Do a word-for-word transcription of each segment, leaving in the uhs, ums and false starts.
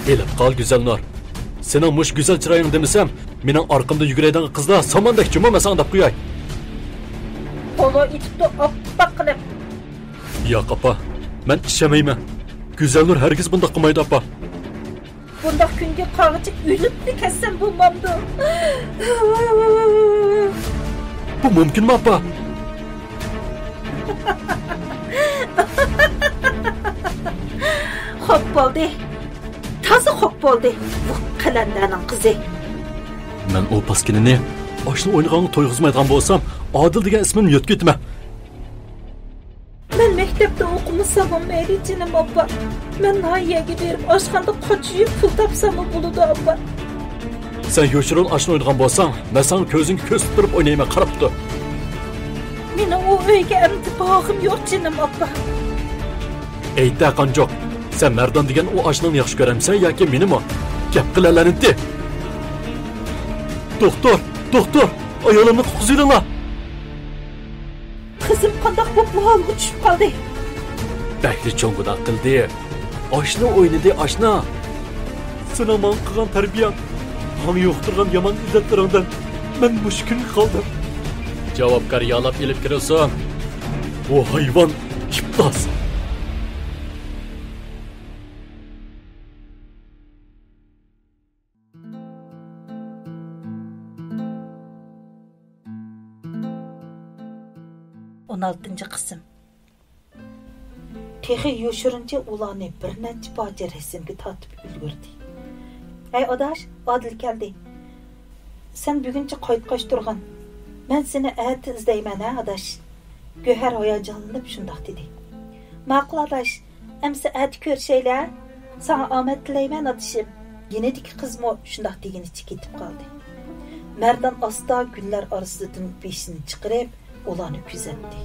ئېلىپ قال، گۈزەلنۇر. سېنىڭ مۇشۇ گۈزەل چىرايىڭ دېمىسەم، مېنىڭ ئارقامدا يۈگۈرەيدىغان قىزلار ساماندەك جۇمۇ، مەن ساڭا دەپ قوياي. پولۇ ئېتىپتۇ ئاپئاق قىلىپ. ياق، ئاپا، مەن ئىشەنمەيمەن. گۈزەلنۇر ھەرگىز بۇنداق قىلمايدۇ، ئاپا. بۇنداق كۈنگە قارىغىچە ئۆلۈپلا كەتسەم بولمامدۇ؟ بۇ مۇمكىنمۇ، ئاپا؟ خوپ بولدى. تازا خوپ بولدى. بۇ قەلەندەرنىڭ قىزى. مەن ئۇ پاسكىنىنى ئاشنا ئوينىغانغا تويغۇزمايدىغان بولسام، ئادىل دېگەن ئىسمىمنى يوتقا ئېتىمەن. مەن مەكتەپتە ئوقۇمىساممۇ مەيلى، جېنىم ئاپا. مەن ناھىيەگە بېرىپ، ئاشخانىدا قاچا يۇيۇپ پۇل تاپساممۇ بولىدۇ، ئاپا. سەن يوشۇرۇن ئاشنا ئوينىغان بولساڭ، مەن ساڭا كۆزۈڭگە كۆز تۇتتۇرۇپ ئوينايمەن، قاراپ تۇر. مېنىڭ ئۇ ئۆيگە ئەمدى بارغۇم يوق، جېنىم ئاپا. ئېيتە، قانجۇق، سەن مەردان دېگەن ئۇ ئاشنىنى ياخشى كۆرەمسەن ياكى مېنىمۇ؟ گەپ قىلە، لەنىتى! دوختۇر، دوختۇر، ئايالىمنى قۇتقۇزۇۋېلىڭلار! قىزىم قانداق بولۇپ بۇ ھالغا چۈشۈپ قالدى؟ بەكلا چوڭ گۇناھ قىلدى. ئاشنا ئوينىدى، ئاشنا. سېنىڭ ماڭا قىلغان تەربىيەڭ، ماڭا يۇقتۇرغان يامان ئادەتلىرىڭدىن مەن مۇشۇ كۈنگە قالدىم. جاۋابكار يالاپ ئېلىپ كىرىلسۇن. بۇ ھايۋان ئىپلاس. ئون ئالتىنچى قىسىم. تېخى يوشۇرۇنچە ئۇلارنى بىر نەچچە پارچە رەسىمگە تارتىپ ئۈلگۈردى. ھەي ئاداش، ئادىل كەلدى. سەن بۈگۈنچە قايتقاچ تۇرغىن. مەن سېنى ئەتە ئىزدەيمەن ھە ئاداش. گۆھەر ھاياجانلىنىپ شۇنداق دېدى. ماقۇل ئاداش، ئەمىسە ئەتە كۆرۈشەيلى ھە. ساڭا ئامەت تىلەيمەن ئادىشىم. يېنىدىكى قىزمۇ شۇنداق دېگىنىچە كېتىپ قالدى. مەردان ئاستا گۈللەر ئارىسىدىن بېشىنى چىقىرىپ، ئۇلارنى كۆزەتتى.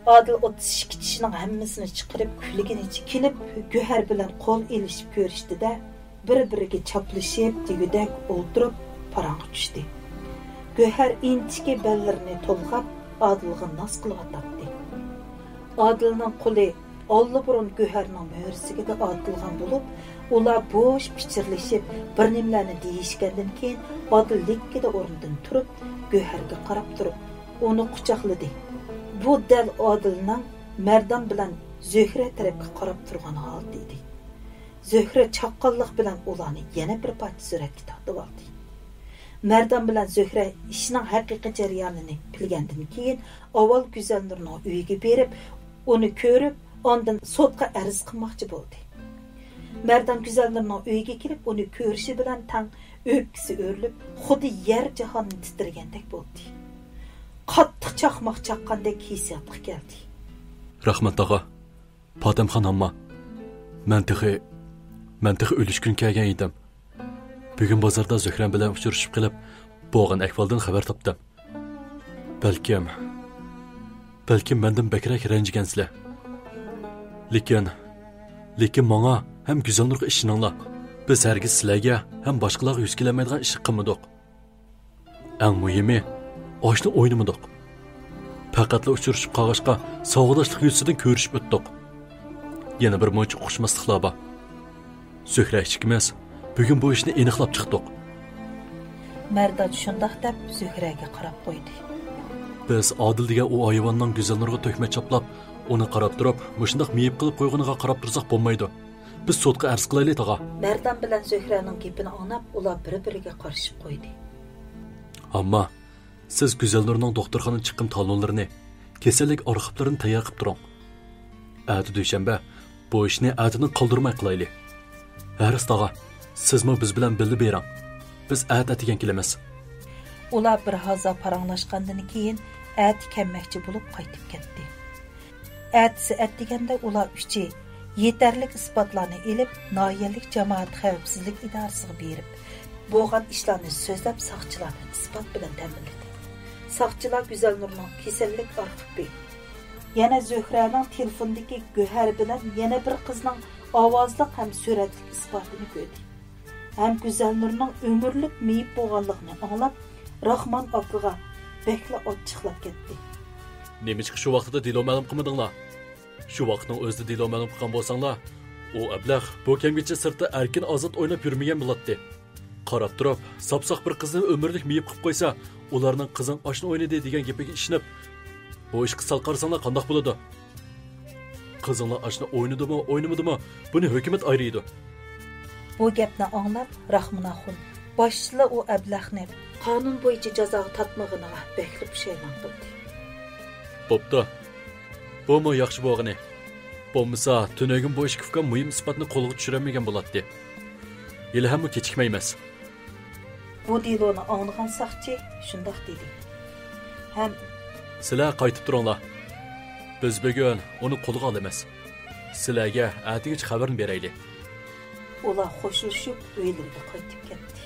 ئادىل ئوتتۇز ئىككى چىشىنىڭ ھەممىسىنى چىقىرىپ، كۈلگىنىچە كېلىپ، گۆھەر بىلەن قول ئېلىشىپ كۆرۈشتى-دە، بىر-بىرىگە چاپلىشىپ دېگۈدەك ئولتۇرۇپ پاراڭغا چۈشتى. گۆھەر ئىنچىكە بەللىرىنى تولغاپ، ئادىلغا ناز قىلىۋاتاتتى. ئادىلنىڭ قولى ئاللىبۇرۇن گۆھەرنىڭ مۈرىسىگە ئارتىلغان بولۇپ، ئۇلار بوش پىچىرلىشىپ، بىر نېمىلەرنى دېيىشكەندىن كېيىن، ئادىل لىككىدە ئورنىدىن تۇرۇپ، گۆھەرگە قاراپ تۇرۇپ، ئۇنى قۇچاقلىدى. بۇ دەل ئادىلنىڭ مەردان بىلەن زۆھرە تەرەپكە قاراپ تۇرغان ھالىتى ئىدى. زۆھرە چاققانلىق بىلەن ئۇلارنى يەنە بىر پارچە سۈرەتكە تارتىۋالدى. مەردان بىلەن زۆھرە ئىشنىڭ ھەقىقىي جەريانىنى بىلگەندىن كېيىن، ئاۋۋال گۈزەلنۇرنىڭ ئۆيىگە بېرىپ، ئۇنى كۆرۈپ، ئاندىن سوتقا ئەرز قىلماقچى بولدى. مەردان گۈزەلنۇرنىڭ ئۆيىگە كېلىپ، ئۇنى كۆرۈشى بىلەن تەڭ ئۆپكىسى ئۆرۈلۈپ، خۇددى يەر جاھاننى تىترىگەندەك بولدى. قاتتىق چاقماق چاققاندەك ھېسسىياتقا كەلدى. رەھمەت، تاغا. پاتەمخان ھامما، مەن تېخى، مەن تېخى ئۆلۈشكىن كەلگەن ئىدىم. بۈگۈن بازاردا زۆھرەم بىلەن ئۇچرىشىپ قېلىپ، بولغان ئەھۋالدىن خەۋەر تاپتىم. بەلكىم، بەلكىم مەندىن بەكرەك رەنجىگەنسىلەر. لېكىن، لېكىن ماڭا ھەم گۈزەلنۇرغا ئىشىنىڭلار. بىز ھەرگىز سىلەرگە ھەم باشقىلارغا يۈز كېلەلمەيدىغان ئىشنى قىلمىدۇق. ئەڭ مۇھىمى، ئاشنا ئوينىمىدۇق. پەقەتلا ئۇچرىشىپ قالغاچقا ساۋاقداشلىق يۈزىسىدىن كۆرۈشۈپ ئۆتتۇق. يەنە بىر مۇنچە ئۇقۇشماسلىقلار بار. زۆھرە ئىككىمىز بۈگۈن بۇ ئىشنى ئېنىقلاپ چىقتۇق. مەردان شۇنداق دەپ زۆھرەگە قاراپ قويدى. بىز ئادىل دېگەن ئۇ ھايۋاننىڭ گۈزەلنۇرغا تۆھمەت چاپلاپ، ئۇنى قاراپ تۇرۇپ، مۇشۇنداق مېيىپ قىلىپ قويغىنىغا قاراپ تۇرساق بولمايدۇ. بىز سوتقا ئەرز قىلايلى، تاغا. مەردان بىلەن زۆھرەنىڭ گېپىنى ئاڭلاپ، ئۇلار بىر-بىرىگە قارىشىپ قويدى. ئامما، سىز گۈزەلنۇرنىڭ دوختۇرخانا چىقىم تالونلىرىنى، كېسەللىك ئارخىپلىرىنى تەييار قىلىپ تۇرۇڭ. ئەتە دۈشەنبە، بۇ ئىشنى ئەتىدىن قالدۇرماي قىلايلى. ھەرىس تاغا، سىزمۇ بىز بىلەن بىللە بېرىڭ. بىز ئەتە ئەتىگەن كېلىمىز. ئۇلار بىر ھازا پاراڭلاشقاندىن كېيىن، ئەتە كەلمەكچى بولۇپ قايتىپ كەتتى. ئەتىسى ئەتىگەندە ئۇلار ئۈچى يېتەرلىك ئىسپاتلارنى ئېلىپ، ناھىيەلىك جامائەت خەۋپسىزلىك ئىدارىسىگە بېرىپ، بولغان ئىشلارنى سۆزلەپ، ساقچىلاردىن ئىسپات بىلەن تەمىنلىدى. ساقچىلار گۈزەلنۇرنىڭ كېسەللىك ئارخىپى، يەنە زۆھرەنىڭ تېلېفوندىكى گۆھەر بىلەن يەنە بىر قىزنىڭ ئاۋازلىق ھەم سۈرەتلىك ئىسپاتىنى كۆردى. ھەم گۈزەلنۇرنىڭ ئۆمۈرلۈك مېيىپ بولغانلىقىنى ئاڭلاپ، راخمان ئاكىغا بەكلا ئاچچىقلاپ كەتتى. نېمىشقا شۇ ۋاقتىدا دېلو مەلۇم قىلمىدىڭلار؟ شۇ ۋاقىتنىڭ ئۆزىدە دېلو مەلۇم قىلغان بولساڭلار، ئۇ ئەبلەخ بۇ كەمگىچە سىرتتا ئەركىن ئازاد ئويناپ يۈرمىگەن بولاتتى. قاراپ تۇرۇپ، ساپساق بىر قىزنى ئۆمۈرلۈك مېيىپ قىلىپ قويسا، ئۇلارنىڭ قىزىڭ ئاشنا ئوينىدى دېگەن گېپىگە ئىشىنىپ، بۇ ئىشقا سەل قارىساڭلار قانداق بولىدۇ؟ قىزىڭلار ئاشنا ئوينىدىمۇ، ئوينىمىدىمۇ، بۇنى ھۆكۈمەت ئايرىيدۇ. بۇ گەپنى ئاڭلاپ، راخمان ئاخۇن باشتىلا ئۇ ئەبلەخنى قانۇن بويىچە جازاغا تارتمىغىنىغا بەكلا پۇشايمان قىلدى. بوپتۇ. بۇمۇ ياخشى بولغىنى. بولمىسا، تۈنۈگۈن بۇ ئىككى ئۇكام مۇھىم ئىسپاتنى قولغا چۈشۈرەلمىگەن بولاتتى. ھېلىھەممۇ كېچىكمەيمىز. بۇ دېلونى ئاڭلىغان ساقچى شۇنداق دېدى. ھەم سىلەر قايتىپ تۇرۇڭلار. بىز بۈگۈن ئۇنى قولغا ئالىمىز. سىلەرگە ئەتىگىچە خەۋىرىنى بېرەيلى. ئۇلار خوشلىشىپ، ئۆيلىرىگە قايتىپ كەتتى.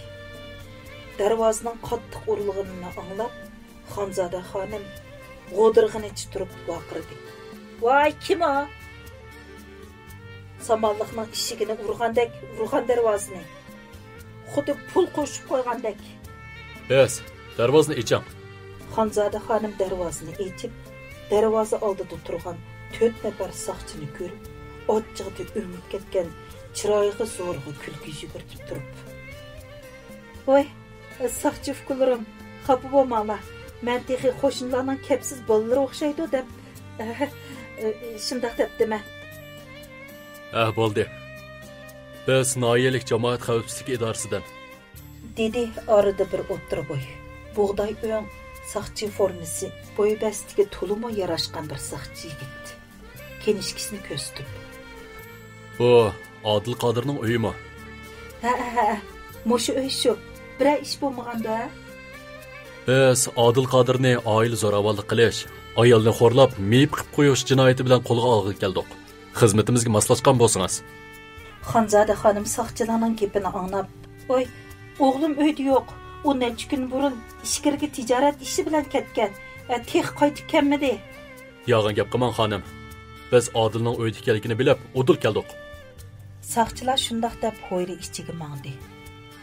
دەرۋازىنىڭ قاتتىق ئۇرۇلغىنىنى ئاڭلاپ، خانزادە خانىم غودۇرغىنىچە تۇرۇپ ۋارقىرىدى. ۋاي، كىم ئۇ؟ سامانلىقنىڭ ئىشىكىنى ئۇرغاندەك ئۇرغان دەرۋازىنى. خۇددى پۇل قوشۇپ قويغاندەك. بەس، دەرۋازىنى ئېچىڭ. خانزادە خانىم دەرۋازىنى ئېچىپ، دەرۋازا ئالدىدا تۇرغان تۆت نەپەر ساقچىنى كۆرۈپ، ئاچچىقىدىن ئۆمۈپ كەتكەن، چىرايىغا زورىغا كۈلكە يۈگۈرتۈپ تۇرۇپ. ۋاي، ساقچى ئۇكىلىرىم، خاپا بولماڭلار. مەن تېخى قوشنىلارنىڭ كەپسىز بالىلىرى ئوخشايدۇ دەپ، شۇنداق دەپتىمەن. ھە، بولدى. بىز ناھىيەلىك جامائەت خەۋپسىزلىكى ئىدارىسىدىن. دېدى ئارىدا بىر ئوتتۇرا بوي، بۇغداي ئۆڭ، ساقچى فورمىسى، بوي بەستىگە تولىمۇ ياراشقان بىر ساقچى يىگىت. كىنىشكىسىنى كۆرسىتىپ. بۇ ئادىل قادىرنىڭ ئۆيىمۇ؟ ھەئە، ھەئە، مۇشۇ ئۆي شۇ. بىرەر ئىش بولمىغاندۇ، ھە؟ بىز ئادىل قادىرنى ئائىلە زوراۋانلىق قىلىش، ئايالنى خورلاپ، مېيىپ قىلىپ قويۇش جىنايىتى بىلەن قولغا ئالغىلى كەلدۇق. خىزمىتىمىزگە ماسلاشقان بولسىڭىز. خانزادە خانىم ساقچىلارنىڭ گېپىنى ئاڭلاپ، ۋاي، ئوغلۇم ئۆيدە يوق. ئۇ نەچچە كۈن بۇرۇن ئىچكىرىگە تىجارەت ئىشى بىلەن كەتكەن. ئە، تېخى قايتىپ كەلمىدى. يالغان گەپ قىلماڭ، خانىم. بىز ئادىلنىڭ ئۆيدە ئىكەنلىكىنى بىلىپ، ئۇدۇل كەلدۇق. ساقچىلار شۇنداق دەپ ھويلا ئىچىگە ماڭدى.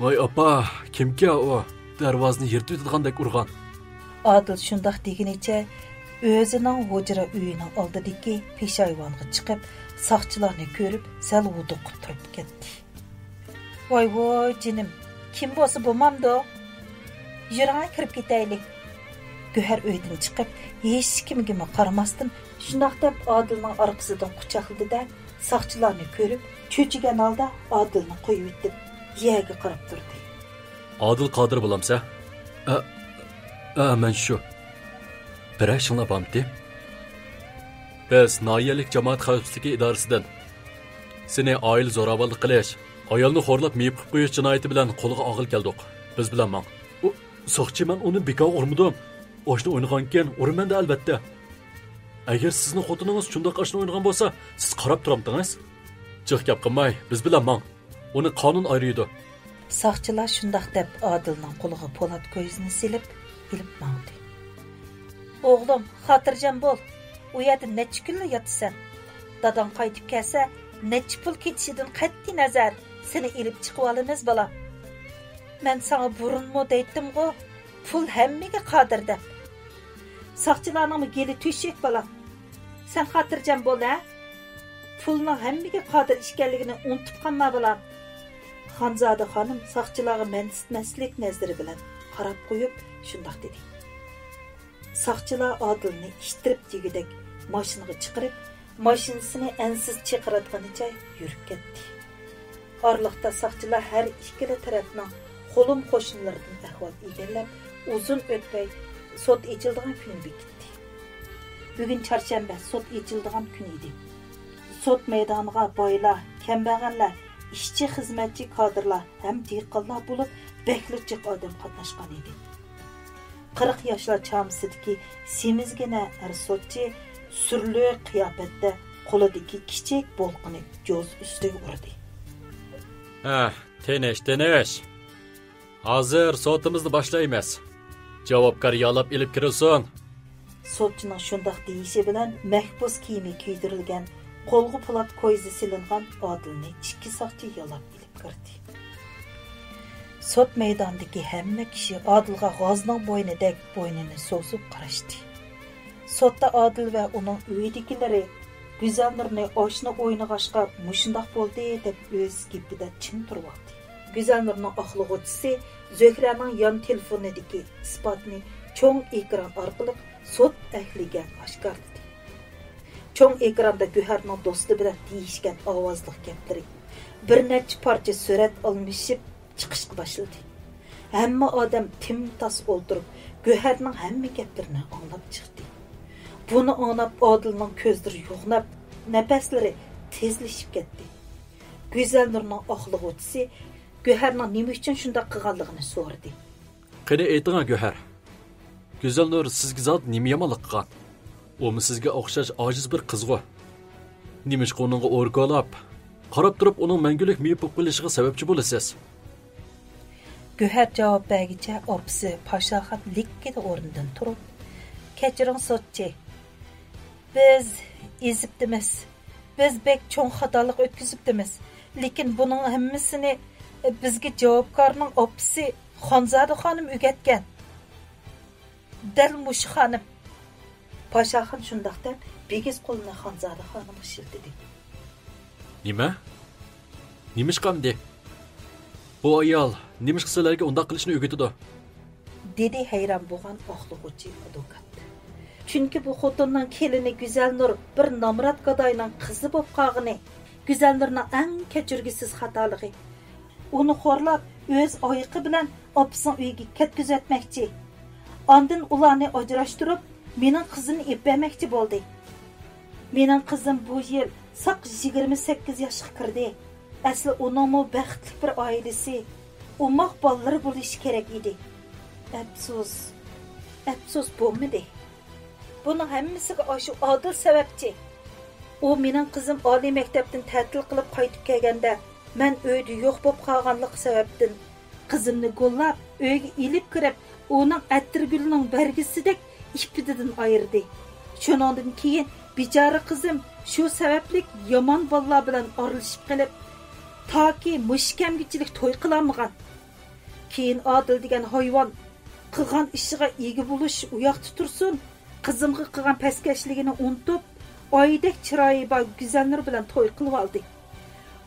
ۋاي ئاپا، كىمكى ئۇ؟ دەرۋازىنى يىرتىۋېتىدىغاندەك ئۇرغان. ئادىل شۇنداق دېگىنىچە ئۆزىنىڭ ھۇجرا ئۆيىنىڭ ئالدىدىكى پېشايۋانغا چىقىپ، ساقچىلارنى كۆرۈپ، سەل ھودۇقۇپ تۇرۇپ كەتتى. ۋاي، ۋاي، جېنىم، كىم بولسا بولمامدۇ؟ يۈرۈڭە، كىرىپ كېتەيلى. گۆھەر ئۆيدىن چىقىپ، ھېچكىمگىمۇ قارىماستىن، شۇنداق دەپ ئادىلنىڭ ئارقىسىدىن قۇچاقلىدى-دە، ساقچىلارنى كۆرۈپ، چۆچۈگەن ھالدا ئادىلنى قويۇۋېتىپ، يەرگە قاراپ تۇردى. ئادىل قادىر بولامسە؟ ئە، ئە، مەن شۇ. بىرەر ئىشىڭلار بارمىتى؟ بىز ناھىيەلىك جامائەت خەۋپسىزلىكى ئىدارىسىدىن. سېنى ئائىلە زوراۋانلىق قىلىش، ئايالنى خورلاپ مېيىپ قىلىپ قويۇش جىنايىتى بىلەن قولغا ئالغىلى كەلدۇق. بىز بىلەن ماڭ. ئۇ، ساقچى، مەن ئۇنى بىكارغا ئۇرمىدىم. ئاشنا ئوينىغانكەن، ئۇرىمەن-دە، ئەلۋەتتە. ئەگەر سىزنىڭ خوتۇنىڭىز شۇنداق ئاشنا ئوينىغان بولسا، سىز قاراپ تۇرامتىڭىز؟ جىق گەپ قىلماي، بىز بىلەن ماڭ. ئۇنى قانۇن ئايرىيدۇ. ساقچىلار شۇنداق دەپ ئادىلنىڭ قولىغا پولات كويزىنى سېلىپ، ئېلىپ ماڭدى. ئوغلۇم، خاتىرجەم بول. ئۇ يەردە نەچچە كۈنلا ياتىسەن. داداڭ قايتىپ كەلسە، نەچچە پۇل كېتىشىدىن قەتئىينەزەر، سېنى ئېلىپ چىقىۋالىمىز، بالام. مەن ساڭا بۇرۇنمۇ دەيتتىمغۇ، پۇل ھەممىگە قادىر دەپ. ساقچىلارنىڭمۇ گېلى تۆشۈك، بالام. سەن خاتىرجەم بول، ھە؟ پۇلنىڭ ھەممىگە قادىر ئىكەنلىكىنى ئۇنتۇپ قالما، بالام. خانزادە خانىم ساقچىلارغا مەنسىتمەسلىك نەزىرى بىلەن قاراپ قويۇپ، شۇنداق دېدى. ساقچىلار ئادىلنى ئىتتىرىپ دېگۈدەك ماشىنىغا چىقىرىپ، ماشىنىسىنى ئەنسىز چىرقىراتقىنىچە يۈرۈپ كەتتى. ئارىلىقتا ساقچىلار ھەر ئىككىلا تەرەپنىڭ قولۇم قوشنىلىرىدىن ئەھۋال ئىگىلەپ، ئۇزۇن ئۆتمەي سوت ئېچىلىدىغان كۈنى بېكىتتى. بۈگۈن چارشەنبە، سوت ئېچىلىدىغان كۈن ئىدى. سوت مەيدانىغا بايلار، كەمبەغەللەر، ئىشچى-خىزمەتچى كادىرلار ھەم دېھقانلار بولۇپ، بەكلا جىق ئادەم قاتناشقان ئىدى. قىرىق ياشلار چامىسىدىكى سېمىزگىنە ئەر سوتچى سۈرلۈك قىياپەتتە قولىدىكى كىچىك بولقىنى جوز ئۈستىگە ئۇردى. ھە، تىنىش، تىنىش. ھازىر سوتىمىزنى باشلايمىز. جاۋابكار يالاپ ئېلىپ كىرىلسۇن. سوتچىنىڭ شۇنداق دېيىشى بىلەن مەھبۇس كىيىمى كىيدۈرۈلگەن، قولغا پولات كويزا سېلىنغان ئادىلنى ئىككى ساقچى يالاپ ئېلىپ كىردى. سوت مەيدانىدىكى ھەممە كىشى ئادىلغا غازنىڭ بوينىدەك بوينىنى سوزۇپ قاراشتى. سوتتا ئادىل ۋە ئۇنىڭ ئۆيىدىكىلىرى گۈزەلنۇرنى ئاشنا ئوينىغاچقا مۇشۇنداق بولدى دەپ ئۆز گېپىدە چىڭ تۇرۇۋالدى. گۈزەلنۇرنىڭ ئاقلىغۇچىسى زۆھرەنىڭ يان تېلېفونىدىكى ئىسپاتنى چوڭ ئېكران ئارقىلىق سوت ئەھلىگە ئاشكارىلىدى. چوڭ ئېكراندا گۆھەرنىڭ دوستى بىلەن دېيىشكەن ئاۋازلىق گەپلىرى، بىر نەچچە پارچە سۈرەت ئالمىشىپ چىقىشقا باشلىدى. ھەممە ئادەم تىمتاس ئولتۇرۇپ، گۆھەرنىڭ ھەممە گەپلىرىنى ئاڭلاپ چىقتى. بۇنى ئاڭلاپ ئادىلنىڭ كۆزلىرى يوغىناپ، نەپەسلىرى تېزلىشىپ كەتتى. گۈزەلنۇرنىڭ ئاقلىغۇچىسى گۆھەرنىڭ نېمە ئۈچۈن شۇنداق قىلغانلىقىنى سورىدى. قېنى ئېيتىڭا، گۆھەر. گۈزەلنۇر سىزگە زادى نېمە يامانلىق قىلغان؟ ئۇمۇ سىزگە ئوخشاش ئاجىز بىر قىزغۇ. نېمىشقا ئۇنىڭغا ئوركولاپ، قاراپ تۇرۇپ ئۇنىڭ مەڭگۈلۈك مېيىپ بولۇپ قېلىشىغا سەۋەبچى بولىسىز؟ گۆھەر جاۋاب بەرگىچە ئاپىسى پاشاخان لىككىدە ئورنىدىن تۇرۇپ، كەچۈرۈڭ سوتچى، بىز ئېزىپتىمىز. بىز بەك چوڭ خاتالىق ئۆتكۈزۈپتىمىز. لېكىن بۇنىڭ ھەممىسىنى بىزگە جاۋابكارنىڭ ئاپىسى خانزادە خانىم ئۆگەتكەن. دەل مۇشۇ خانىم. پاشاخان شۇنداق دەپ بىگىز قولىنى خانزادە خانىمغا شىلتىدى. نېمە؟ نېمىشقا ئەمدى؟ بۇ ئايال نېمىشقا سىلەرگە ئۇنداق قىلىشنى ئۆگىتىدۇ؟ دېدى ھەيران بولغان ئاقلىغۇچى ئادۋوكات. چۈنكى بۇ خوتۇننىڭ كېلىنى گۈزەلنۇر بىر نامرات گاداينىڭ قىزى بولۇپ قالغىنى گۈزەلنۇرنىڭ ئەڭ كەچۈرگۈسىز خاتالىقى. ئۇنى خورلاپ، ئۆز ئايىقى بىلەن ئاپىسىنىڭ ئۆيىگە كەتكۈزۈۋەتمەكچى. ئاندىن ئۇلارنى ئاجراشتۇرۇپ، مېنىڭ قىزىمنى ئېلىپ بەرمەكچى بولدى. مېنىڭ قىزىم بۇ يىل ساق يىگىرمە سەككىز ياشقا كىردى. ئەسلى ئۇنىڭمۇ بەختلىك بىر ئائىلىسى، ئوماق بالىلىرى بولۇشى كېرەك ئىدى. ئەپسۇس، ئەپسۇس بولمىدى. بۇنىڭ ھەممىسىگە ئاشۇ ئادىل سەۋەبچى. ئۇ مېنىڭ قىزىم ئالىي مەكتەپتىن تەتىل قىلىپ قايتىپ كەلگەندە، مەن ئۆيدە يوق بولۇپ قالغانلىقى سەۋەبتىن، قىزىمنى گوللاپ، ئۆيگە ئېلىپ كىرىپ، ئۇنىڭ ئەتىرگۈلىنىڭ بەرگىسىدەك ئىپپىتىدىن ئايرىدى. شۇنىڭدىن كېيىن بىچارە قىزىم شۇ سەۋەبلىك يامان بالىلار بىلەن ئارىلىشىپ قېلىپ، تاكى مۇشۇ كەمگىچىلىك توي قىلالمىغان. كېيىن ئادىل دېگەن ھايۋان قىلغان ئىشىغا ئىگە بولۇش ئۇياقتا تۇرسۇن، قىزىمغا قىلغان پەسكەشلىكىنى ئۇنتۇپ، ئايدەك چىرايى بار گۈزەلنۇر بىلەن توي قىلىۋالدى.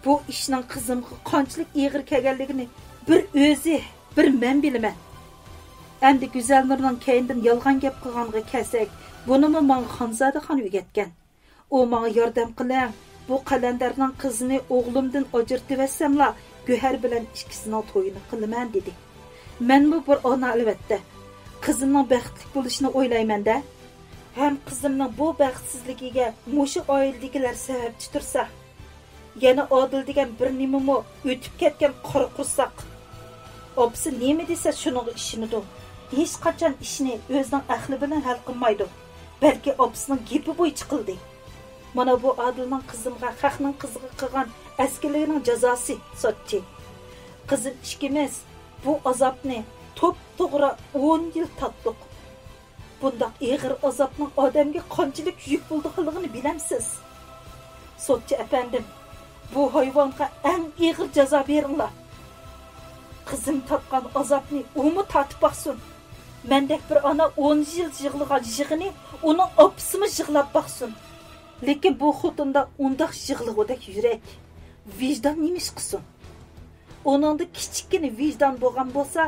بۇ ئىشنىڭ قىزىمغا قانچىلىك ئېغىر كەلگەنلىكىنى بىر ئۆزى، بىر مەن بىلىمەن. ئەمدى گۈزەلنۇرنىڭ كەينىدىن يالغان گەپ قىلغانلىقىغا كەلسەك، بۇنىمۇ ماڭا خانزادە خان ئۆگەتكەن. ئۇ ماڭا ياردەم قىلىڭ، بۇ قەلەندەرنىڭ قىزىنى ئوغلۇمدىن ئاجرىتىۋەتسەملا، گۆھەر بىلەن ئىككىسىنىڭ تويىنى قىلىمەن، دېدى. مەنمۇ بىر ئانا، ئەلۋەتتە. قىزىمنىڭ بەختلىك بولۇشىنى ئويلايمەن-دە. ھەم قىزىمنىڭ بۇ بەختسىزلىكىگە مۇشۇ ئائىلىدىكىلەر سەۋەبچى تۇرسا، يەنە ئادىل دېگەن بىر نېمىمۇ ئۆتۈپ كەتكەن قارا قورساق. ئاپىسى نېمە دېسە، شۇنىڭغا ئىشىنىدۇ. ھېچقاچان ئىشنى ئۆزىنىڭ ئەقلى بىلەن ھەل قىلمايدۇ. بەلكى ئاپىسىنىڭ گېپى بويىچە قىلدى. مانا بۇ ئادىلنىڭ قىزىمغا خەقنىڭ قىزىغا قىلغان ئەسكىلىكىنىڭ جازاسى، سوتچى. قىزىم ئىككىمىز بۇ ئازابنى توپتوغرا ئون يىل تارتتۇق. بۇنداق ئېغىر ئازابنىڭ ئادەمگە قانچىلىك يۈك بولىدىغانلىقىنى بىلەمسىز؟ سوتچى ئەپەندىم، بۇ ھايۋانغا ئەڭ ئېغىر جازا بېرىڭلار. قىزىم تارتقان ئازابنى ئۇمۇ تارتىپ باقسۇن. مەندەك بىر ئانا ئون يىل يىغلىغان يىغىنى ئۇنىڭ ئاپىسىمۇ يىغلاپ باقسۇن. لېكىن بۇ خوتۇندا ئۇنداق يىغلىغۇدەك يۈرەك، ۋىجدان نېمە ئىش قىلسۇن؟ ئۇنىڭدا كىچىككىنە ۋىجدان بولغان بولسا،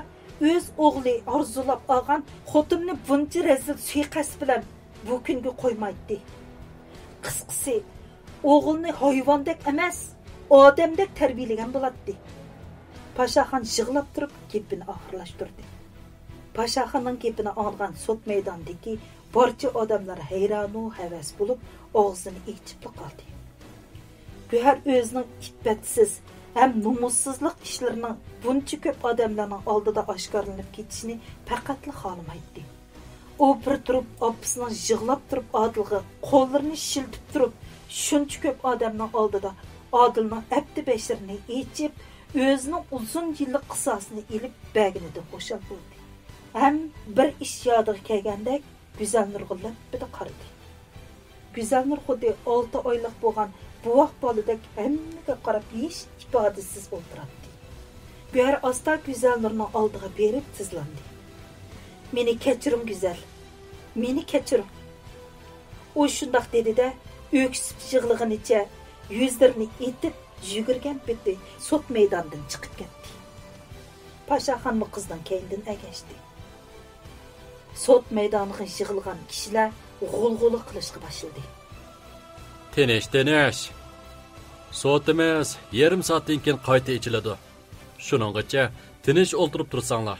ئۆز ئوغلى ئارزۇلاپ ئالغان خوتۇننى بۇنچە رەزىل سۇيىقەست بىلەن بۇ كۈنگە قويمايتتى. قىسقىسى، ئوغلىنى ھايۋاندەك ئەمەس، ئادەمدەك تەربىيەلىگەن بولاتتى. پاشاخان يىغلاپ تۇرۇپ گېپىنى ئاخىرلاشتۇردى. پاشاخاننىڭ گېپىنى ئاڭلىغان سوت مەيدانىدىكى بارچە ئادەملەر ھەيرانۇ ھەۋەس بولۇپ، ئاغزىنى ئېچىپلا قالدى. گۆھەر ئۆزىنىڭ ئىپپەتسىز ھەم نومۇسسىزلىق ئىشلىرىنىڭ بۇنچە كۆپ ئادەملەرنىڭ ئالدىدا ئاشكارىلىنىپ كېتىشىنى پەقەتلا خالىمايتتى. ئۇ بىر تۇرۇپ ئاپىسىنىڭ يىغلاپ تۇرۇپ ئادىلغا قوللىرىنى شىلتىپ تۇرۇپ، شۇنچە كۆپ ئادەمنىڭ ئالدىدا ئادىلنىڭ ئەپتى بەشىرىنى ئېچىپ، ئۆزىنىڭ ئۇزۇن يىللىق قىساسىنى ئېلىپ بەرگىنىدىن خۇشال بولدى. ھەم بىر ئىش يادىغا كەلگەندەك، گۈزەلنۇرغا لەپپىدە قارىدى. گۈزەلنۇر خۇددى ئالتە ئايلىق بولغان بوۋاق بالىدەك ھەممىگە قاراپ ھېچ ئىپادىسىز ئولتۇراتتى. گۆھەر ئاستا گۈزەلنۇرنىڭ ئالدىغا بېرىپ تىزلاندى. مېنى كەچۈرۈڭ، گۈزەل. مېنى كەچۈرۈڭ. ئۇ شۇنداق دېدى-دە، ئۆكسۈپ يىغلىغىنىچە يۈزلىرىنى ئېتىپ يۈگۈرگەن پېتى سوت مەيدانىدىن چىقىپ كەتتى. پاشاخانمۇ قىزنىڭ كەينىدىن ئەگەشتى. سوت مەيدانىغا يىغىلغان كىشىلەر غۇلغۇلا قىلىشقا باشلىدى. تىنىش، تىنىش. سوتىمىز يېرىم سائەتتىن كېيىن قايتا ئېچىلىدۇ. شۇنىڭغىچە تىنىش ئولتۇرۇپ تۇرساڭلار.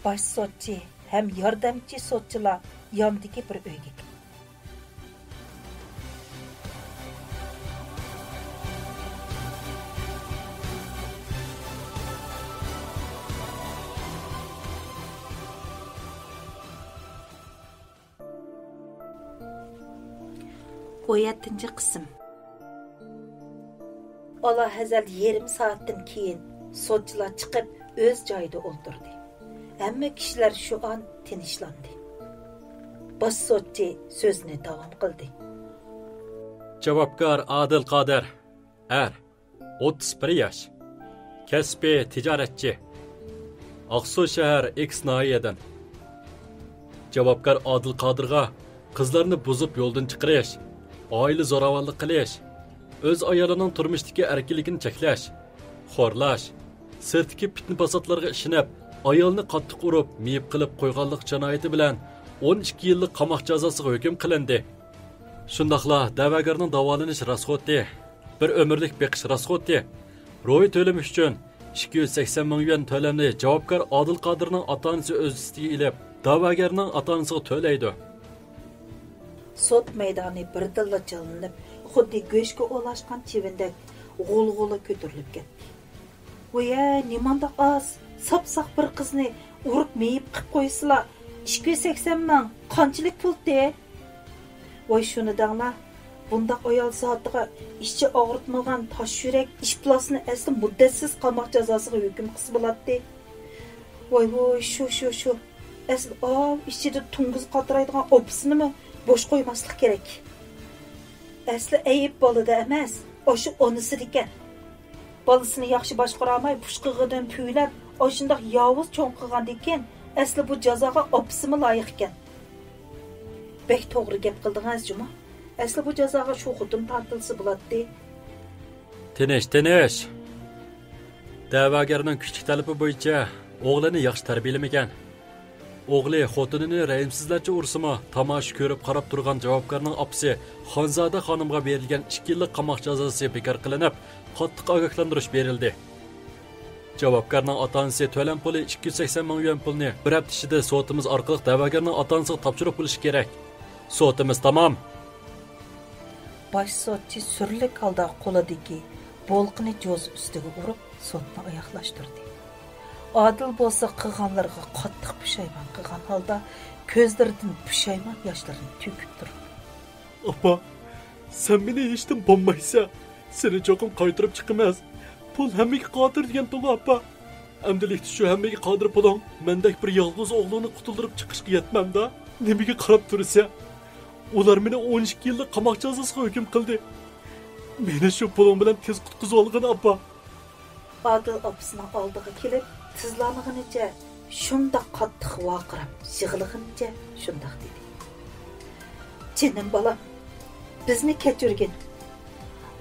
باش سوتچى ھەم ياردەمچى سوتچىلار ياندىكى بىر ئۆيگە كىردى. ئون يەتتىنچى قىسىم. ئالاھەزەل يېرىم سائەتتىن كېيىن سوتچىلار چىقىپ، ئۆز جايىدا ئولتۇردى. ھەممە كىشىلەر شۇ ئان تىنچلاندى. باش سوتچى سۆزىنى داۋام قىلدى. جاۋابكار ئادىل قادىر، ئەر، ئوتتۇز بىر ياش. كەسپى تىجارەتچى. ئاقسۇ شەھەر ئېكس ناھىيەدىن. جاۋابكار ئادىل قادىرغا قىزلارنى بۇزۇپ يولدىن چىقىرىش، ئائىلە زوراۋانلىق قىلىش، ئۆز ئايالىنىڭ تۇرمۇشتىكى ئەركىنلىكىنى چەكلەش، خورلاش، سىرتتىكى پىتنە-پاساتلارغا ئىشىنىپ، ئايالنى قاتتىق ئۇرۇپ، مېيىپ قىلىپ قويغانلىق جىنايىتى بىلەن ئون ئىككى يىللىق قاماق جازاسىغا ھۆكۈم قىلىندى. شۇنداقلا دەۋاگەرنىڭ داۋالىنىش راسخوتى، بىر ئۆمۈرلۈك بېقىش راسخوتى، روھىي تۆلىمى ئۈچۈن ئىككى يۈز سەكسەن مىڭ يۈەن تۆلەمنى جاۋابكار ئادىل قادىرنىڭ ئاتا-ئانىسى ئۆز ئۈستىگە ئېلىپ، دەۋاگەرنىڭ ئاتا-ئانىسىغا تۆلەيدۇ. سوت مەيدانى بىردىنلا جانلىنىپ، خۇددى گۆشكە ئولاشقان چىۋىندەك غۇلغۇلا كۆتۈرۈلۈپ كەتتى. ۋوي-ھەي، نېمانداق ئاز، ساپساق بىر قىزنى ئۇرۇپ مېيىپ قىپ قويسىلا، ئىككى يۈز سەكسەن مىڭ قانچىلىك پۇلتى؟ ۋاي، شۇنى دەڭلا، بۇنداق ئايال زاتىغا ئىچى ئاغرىتمىغان تاش يۈرەك ئىپلاسنى ئەسلى مۇددەتسىز قاماق جازاسىغا ھۆكۈم قىلسا بولاتتى. ۋاي ۋۇي، شۇ، شۇ، شۇ. ئەسلى ئاۋۇ ئىچىدە توڭگۇز قاترايدىغان ئاپىسىنىمۇ بوش قويماسلىق كېرەك. ئەسلى ئەيىب بالىدا ئەمەس، ئاشۇ ئانىسىدىكەن. بالىسىنى ياخشى باشقۇرالماي، پۇشقىغىدىن پۈۋلەپ، ئاشۇنداق ياۋۇز چوڭ قىلغاندىكىن، ئەسلى بۇ جازاغا ئاپىسىمۇ لايىق ئىكەن. بەك توغرا گەپ قىلدىڭىز جۇمۇ. ئەسلى بۇ جازاغا شۇ خوتۇن تارتىلسا بولاتتى. تىنىش، تىنىش! دەۋاگەرنىڭ كۈچلۈك تەلىپى بويىچە ئوغلىنى ياخشى تەربىيەلىمىگەن. ئوغلى خوتۇنىنى رەھىمسىزلەرچە ئۇرسىمۇ، تاماشا كۆرۈپ قاراپ تۇرغان جاۋابكارنىڭ ئاپىسى خانزادە خانىمغا بېرىلگەن ئىككى يىللىق قاماق جازاسى بىكار قىلىنىپ، قاتتىق ئاگاھلاندۇرۇش بېرىلدى. جاۋابكارنىڭ ئاتا-ئانىسى تۆلەم پۇلى ئىككى يۈز سەكسەن مىڭ يۈەن پۇلنى بىر ھەپتە ئىچىدە سوتىمىز ئارقىلىق دەۋاگەرنىڭ ئاتا-ئانىسىغا تاپشۇرۇپ بولۇشى كېرەك. سوتىمىز تامام. باش سوتچى سۈرلۈك ھالدا قولىدىكى بولقىنى جوزا ئۈستىگە ئۇرۇپ، سوتنى ئاياغلاشتۇردى. ئادىل بولسا قىلغانلىرىغا قاتتىق پۇشايمان قىلغان ھالدا كۆزلىرىدىن پۇشايمان ياشلىرىنى تۆكۈپ تۇرۇپ. ئاپا، سەن مېنى ھېچتىن بولمايسەن. سېنى چوقۇم قايتۇرۇپ چىقىمىز. پۇل ھەممىگە قادىر دېگەنتىڭغۇ، ئاپا. ئەمدىلىكتە شۇ ھەممىگە قادىر پۇلۇڭ مەندەك بىر يالغۇز ئوغلۇڭنى قۇتۇلدۇرۇپ چىقىشقا يەتمەمدۇ؟ نېمىگە قاراپ تۇرىسەن؟ ئۇلار مېنى ئون ئىككى يىللىق قاماق جازاسىغا ھۆكۈم قىلدى. مېنى شۇ پۇلۇڭ بىلەن تېز قۇتقۇزۇۋالغىن، ئاپا. ئادىل ئاپىسىنىڭ ئالدىغا كېلىپ، تىزلانغىنىچە شۇنداق قاتتىق ۋارقىراپ، يىغلىغىنىچە شۇنداق دېدى. جېنىم بالام، بىزنى كەچۈرگىن.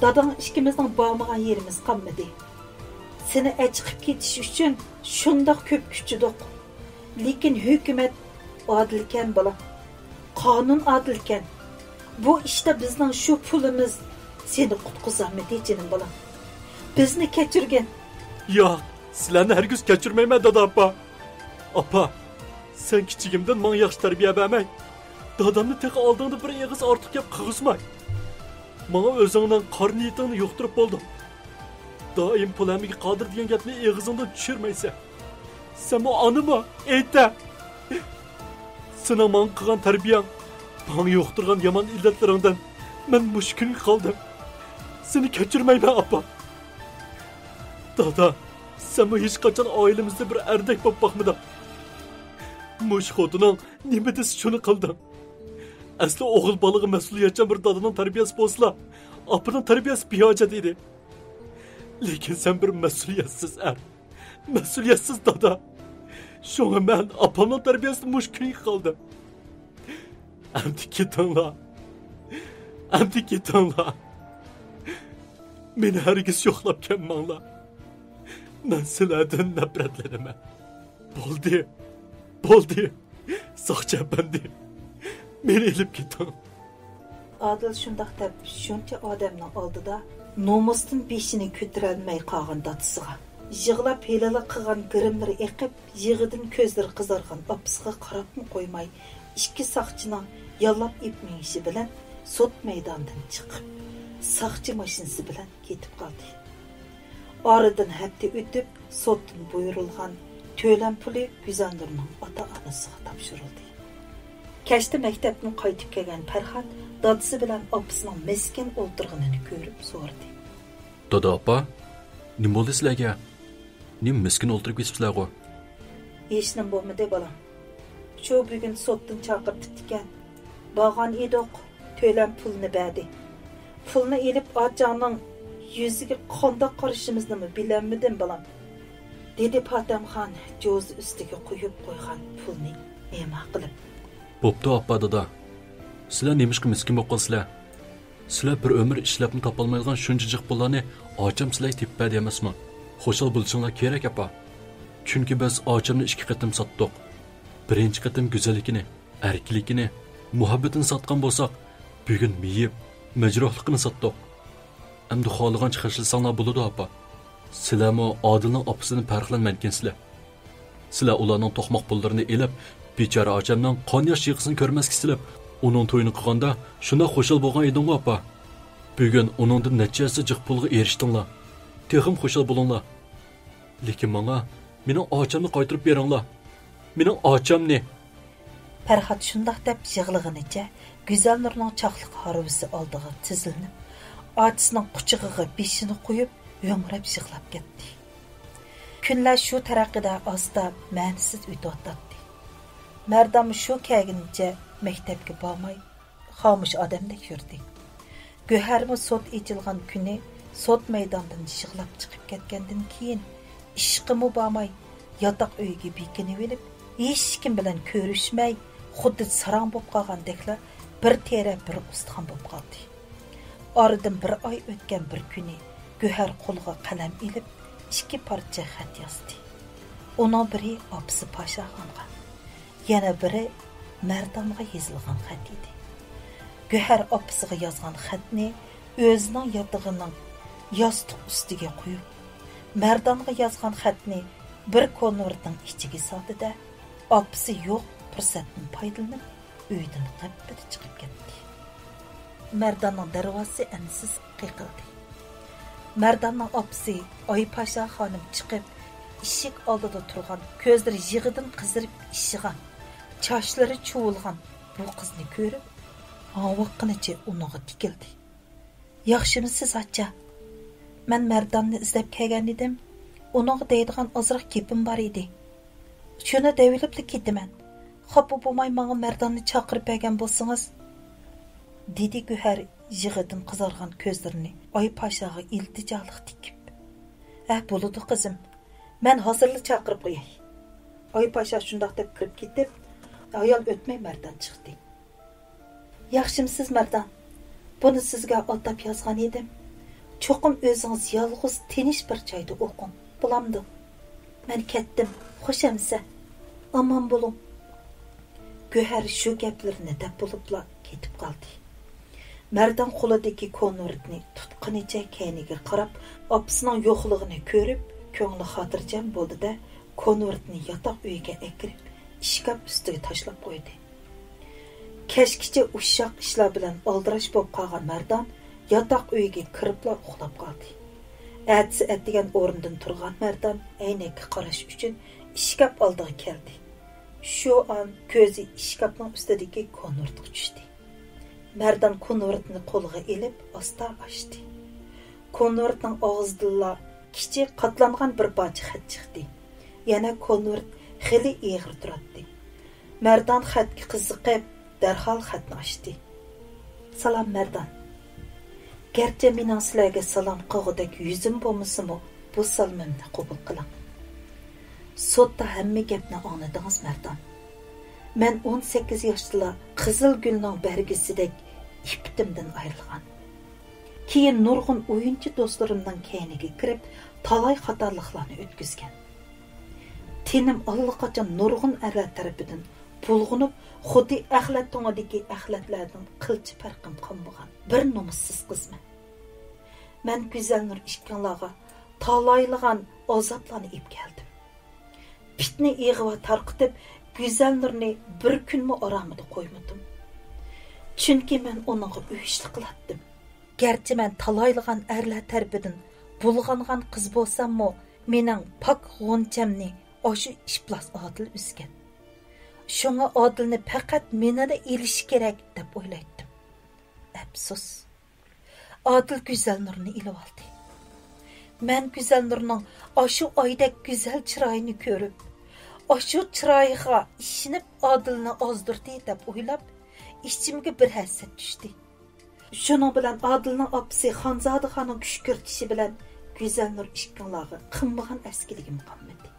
داداڭ ئىككىمىزنىڭ بارمىغان يېرىمىز قالمىدى. سېنى ئەچىقىپ كېتىش ئۈچۈن شۇنداق كۆپ كۈچىدۇق. لېكىن ھۆكۈمەت ئادىلكەن، بالام. قانۇن ئادىلكەن. بۇ ئىشتا بىزنىڭ شۇ پۇلىمىز سېنى قۇتقۇزالمىدى، جېنىم بالام. بىزنى كەچۈرگىن. ياق، سىلەرنى ھەرگىز كەچۈرمەيمەن، دادا، ئاپا. ئاپا، سەن كىچىكىمدىن ماڭا ياخشى تەربىيە بەرمەي، دادامنى تېخى ئالدىڭدا بىر ئېغىز ئارتۇق گەپ قىلغۇزماي، ماڭا ئۆزۈڭنىڭ قارا نىيىتىڭنى يۇقتۇرۇپ بولدۇڭ. دائىم پۇل ھەممىگە قادىر دېگەن گەپنى ئېغىزىڭدىن چۈشۈرمەيسەن. سەنمۇ ئانىمۇ؟ ئېيتە! سېنىڭ ماڭا قىلغان تەربىيەڭ، ماڭا يۇقتۇرغان يامان ئىللەتلىرىڭدىن مەن مۇشۇ كۈنگە قالدىم. سېنى كەچۈرمەيمەن، ئاپا. دادا، سەنمۇ ھېچقاچان ئائىلىمىزدە بىر ئەردەك بولۇپ باقمىدىڭ. مۇشۇ خوتۇنۇڭ نېمە دېسە شۇنى قىلدىڭ. ئەسلى ئوغۇل بالىغا مەسئۇلىيەتچان بىر دادىنىڭ تەربىيەسى بولسىلا، ئاپىنىڭ تەربىيەسى بىھاجەت ئىدى. لېكىن سەن بىر مەسئۇلىيەتسىز ئەر، مەسئۇلىيەتسىز دادا. شۇڭا مەن ئاپامنىڭ تەربىيەسىدە مۇشۇ كۈنگە قالدىم. ئەمدى كېتىڭلار. ئەمدى كېتىڭلار. مېنى ھەرگىز يوقلاپ كەلمەڭلار. مەن سىلەردىن نەپرەتلىنىمەن. بولدى. بولدى. ساقچى ئەپەندى، مېنى ئېلىپ كېتىڭ. ئادىل شۇنداق دەپ، شۇنچە ئادەمنىڭ ئالدىدا نومۇستىن بېشىنى كۆتۈرەلمەي قالغان دادىسىغا، يىغلاپ ھېلىلا قىلغان گىرىملىرى ئېقىپ، يىغىدىن كۆزلىرى قىزارغان ئاپىسىغا قاراپمۇ قويماي، ئىككى ساقچىنىڭ ياللاپ ئېلىپ مېڭىشى بىلەن سوت مەيدانىدىن چىقىپ، ساقچى ماشىنىسى بىلەن كېتىپ قالدى. ئارىدىن ھەپتە ئۆتۈپ، سوتتىن بۇيرۇلغان تۆلەم پۇلى گۈزەلنۇرنىڭ ئاتا-ئانىسىغا تاپشۇرۇلدى. كەچتە مەكتەپتىن قايتىپ كەلگەن پەرھات دادىسى بىلەن ئاپىسىنىڭ مىسكىن ئولتۇرغىنىنى كۆرۈپ سورىدى. دادا، ئاپا، نېمە بولدى سىلەرگە؟ نېمە مىسكىن ئولتۇرۇپ كېتىپسىلەرغۇ؟ ھېچنېمە بولمىدى، بالام. شۇ بۈگۈن سوتتىن چاقىرتىپتىكەن. بارغان ئىدۇق، تۆلەم پۇلنى بەردى. پۇلنى ئېلىپ ئاچاڭنىڭ يۈزىگە قانداق قارىشىمىزنىمۇ بىلەلمىدىم، بالام، دېدى پاتەمخان جوزا ئۈستىگە قويۇپ قويغان پۇلنى ئىما قىلىپ. بوپتۇ، ئاپا، دادا. سىلەر نېمىشقا مىسكىن بولۇپ قالىسىلەر؟ سىلەر بىر ئۆمۈر ئىشلەپمۇ تاپالمايدىغان شۇنچە جىق پۇللارنى ئاچام سىلەرگە تېپىپ بەردى ئەمەسمۇ؟ خۇشال بولۇشۇڭلار كېرەك، ئاپا. چۈنكى بىز ئاچامنى ئىككى قېتىم ساتتۇق. بىرىنچى قېتىم گۈزەللىكىنى، ئەركىنلىكىنى، مۇھەببىتىنى ساتقان بولساق، بۈگۈن مېيىپ، مەجرۇھلۇقىنى ساتتۇق. ئەمدى خالىغانچە خەجلىسەڭلار بولىدۇ، ئاپا. سىلەرمۇ ئادىلنىڭ ئاپىسىدىن پەرقلەنمەيدىكەنسىلەر. سىلەر ئۇلارنىڭ توقماق پۇللىرىنى ئېلىپ، بىچارە ئاچامنىڭ قان ياش يىغىسىنى كۆرمەسكە سېلىپ، ئۇنىڭ تويىنى قىلغاندا شۇنداق خۇشال بولغان ئىدىڭغۇ، ئاپا. بۈگۈن ئۇنىڭدىن نەچچە ھەسسە جىق پۇلغا ئېرىشتىڭلار. تېخىمۇ خۇشال بولۇڭلار. لېكىن ماڭا مېنىڭ ئاچامنى قايتۇرۇپ بېرىڭلار. مېنىڭ ئاچامنى! پەرھات شۇنداق دەپ يىغلىغىنىچە گۈزەلنۇرنىڭ چاقلىق ھارۋىسى ئالدىغا تىزلىنىپ، ئاچىسىنىڭ قۇچىقىغا بېشىنى قويۇپ، ھۆڭرەپ يىغلاپ كەتتى. كۈنلەر شۇ تەرىقىدە ئاستا مەنىسىز ئۆتۈۋاتاتتى. مەردانمۇ شۇ كەلگىنىچە مەكتەپكە بارماي، خامۇش ئادەمدەك يۈردى. گۆھەرمۇ سوت ئېچىلغان كۈنى سوت مەيدانىدىن يىغلاپ چىقىپ كەتكەندىن كېيىن، ئىشقىمۇ بارماي، ياتاق ئۆيىگە بېكىنىۋېلىپ، ھېچكىم بىلەن كۆرۈشمەي، خۇددى ساراڭ بولۇپ قالغاندەكلا بىر تېرە، بىر ئۇستىخان بولۇپ قالدى. ئارىدىن بىر ئاي ئۆتكەن بىر كۈنى گۆھەر قولىغا قەلەم ئېلىپ، ئىككى پارچە خەت يازدى. ئۇنىڭ بىرى ئاپىسى پاشاخانغا، يەنە بىرى مەردانغا يېزىلغان خەت ئىدى. گۆھەر ئاپىسىغا يازغان خەتنى ئۆزىنىڭ ياتىقىنىڭ ياستۇق ئۈستىگە قويۇپ، مەردانغا يازغان خەتنى بىر كونۋېرتنىڭ ئىچىگە سالدى-دە، ئاپىسى يوق پۇرسەتتىن پايدىلىنىپ، ئۆيدىن غىپپىدە چىقىپ كەتتى. مەرداننىڭ دەرۋازىسى ئەنسىز قېقىلدى. مەرداننىڭ ئاپىسى ئايپاشا خانىم چىقىپ، ئىشىك ئالدىدا تۇرغان، كۆزلىرى يىغىدىن قىزىرىپ ئىششىغان، چاچلىرى چۇۋۇلغان بۇ قىزنى كۆرۈپ، ھاڭۋاققىنىچە ئۇنىڭغا تىكىلدى. ياخشىمۇسىز، ئاچا؟ مەن مەرداننى ئىزدەپ كەلگەن ئىدىم. ئۇنىڭغا دەيدىغان ئازراق گېپىم بار ئىدى. شۇنى دەۋېلىپلا كېتىمەن. خاپا بولماي ماڭا مەرداننى چاقىرىپ بەرگەن بولسىڭىز، دېدى گۆھەر يىغىدىن قىزارغان كۆزلىرىنى ئايپاشاغا ئىلتىجالىق تىكىپ. ھە، بولىدۇ، قىزىم. مەن ھازىرلا چاقىرىپ قوياي. ئايپاشا شۇنداق دەپ كىرىپ كېتىپ، ھايال ئۆتمەي مەردان چىقتى. ياخشىمسىز، مەردان؟ بۇنى سىزگە ئاتاپ يازغان ئىدىم. چوقۇم ئۆزىڭىز يالغۇز تىنچ بىر جايدا ئوقۇڭ، بولامدۇ؟ مەن كەتتىم، خوش ئەمىسە. ئامان بولۇڭ. گۆھەر شۇ گەپلىرىنى دەپ بولۇپلا كېتىپ قالدى. مەردان قولىدىكى كونۋېرتنى تۇتقىنىچە كەينىگە قاراپ، ئاپىسىنىڭ يوقلۇقىنى كۆرۈپ، كۆڭلى خاتىرجەم بولدى-دە، كونۋېرتنى ياتاق ئۆيىگە ئەكىرىپ، ئىشكاپ ئۈستىگە تاشلاپ قويدى. كەچكىچە ئۇششاق ئىشلار بىلەن ئالدىراش بولۇپ قالغان مەردان ياتاق ئۆيىگە كىرىپلا ئۇخلاپ قالدى. ئەتىسى ئەتىگەن ئورنىدىن تۇرغان مەردان ئەينەككە قاراش ئۈچۈن ئىشكاپ ئالدىغا كەلدى. شۇ ئان كۆزى ئىشكاپنىڭ ئۈستىدىكى كونۋېرتقا چۈشتى. مەردان كونۋېرتنى قولىغا ئېلىپ، ئاستا ئاچتى. كونۋېرتنىڭ ئاغزىدىنلا كىچىك قاتلانغان بىر پارچە خەت چىقتى. يەنە كونۋېرت خېلى ئېغىر تۇراتتى. مەردان خەتكە قىزىقىپ، دەرھال خەتنى ئاچتى. سالام، مەردان. گەرچە مېنىڭ سىلەرگە سالام قىلغۇدەك يۈزۈم بولمىسىمۇ، بۇ سالىمىمنى قوبۇل قىلىڭ. سوتتا ھەممە گەپنى ئاڭلىدىڭىز، مەردان. مەن ئون سەككىز ياشتىلا قىزىل گۈلنىڭ بەرگىسىدەك ئىپپىتىمدىن ئايرىلغان. كېيىن نۇرغۇن ئويۇنچى دوستلىرىمنىڭ كەينىگە كىرىپ، تالاي خاتالىقلارنى ئۆتكۈزگەن. تېنىم ئاللىقاچان نۇرغۇن ئەرلەر تەرىپىدىن بۇلغىنىپ، خۇددى ئەخلەت تۇڭىدىكى ئەخلەتلەردىن قىلچە پەرقىم قالمىغان بىر نومۇسسىز قىزمەن. مەن گۈزەلنۇر ئىككىڭلارغا تالايلىغان ئازابلارنى ئېلىپ كەلدىم. پىتنە ئىغۋا تارقىتىپ، گۈزەلنۇرنى بىر كۈنمۇ ئارامىدا قويمىدىم. چۈنكى مەن ئۇنىڭغا ئۆچلۈك قىلاتتىم. گەرچە مەن تالايلىغان ئەرلەر تەرىپىدىن بۇلغانغان قىز بولساممۇ، مېنىڭ پاك غۇنچەمنى ئاشۇ ئىپلاس ئادىل ئۈزگەن. شۇڭا ئادىلنى پەقەت مېنىلا ئېلىشى كېرەك دەپ ئويلايتتىم. ئەپسۇس، ئادىل گۈزەلنۇرنى ئېلىۋالدى. مەن گۈزەلنۇرنىڭ ئاشۇ ئايدەك گۈزەل چىرايىنى كۆرۈپ، ئاشۇ چىرايىغا ئىشىنىپ ئادىلنى ئازدۇردى دەپ ئويلاپ، ئىچىمگە بىر ھەسەت چۈشتى. شۇنىڭ بىلەن ئادىلنىڭ ئاپىسى خانزادىخاننىڭ كۈشكۈرتۈشى بىلەن گۈزەلنۇر ئىككىڭلارغا قىلمىغان ئەسكىلىكىم قالمىدى.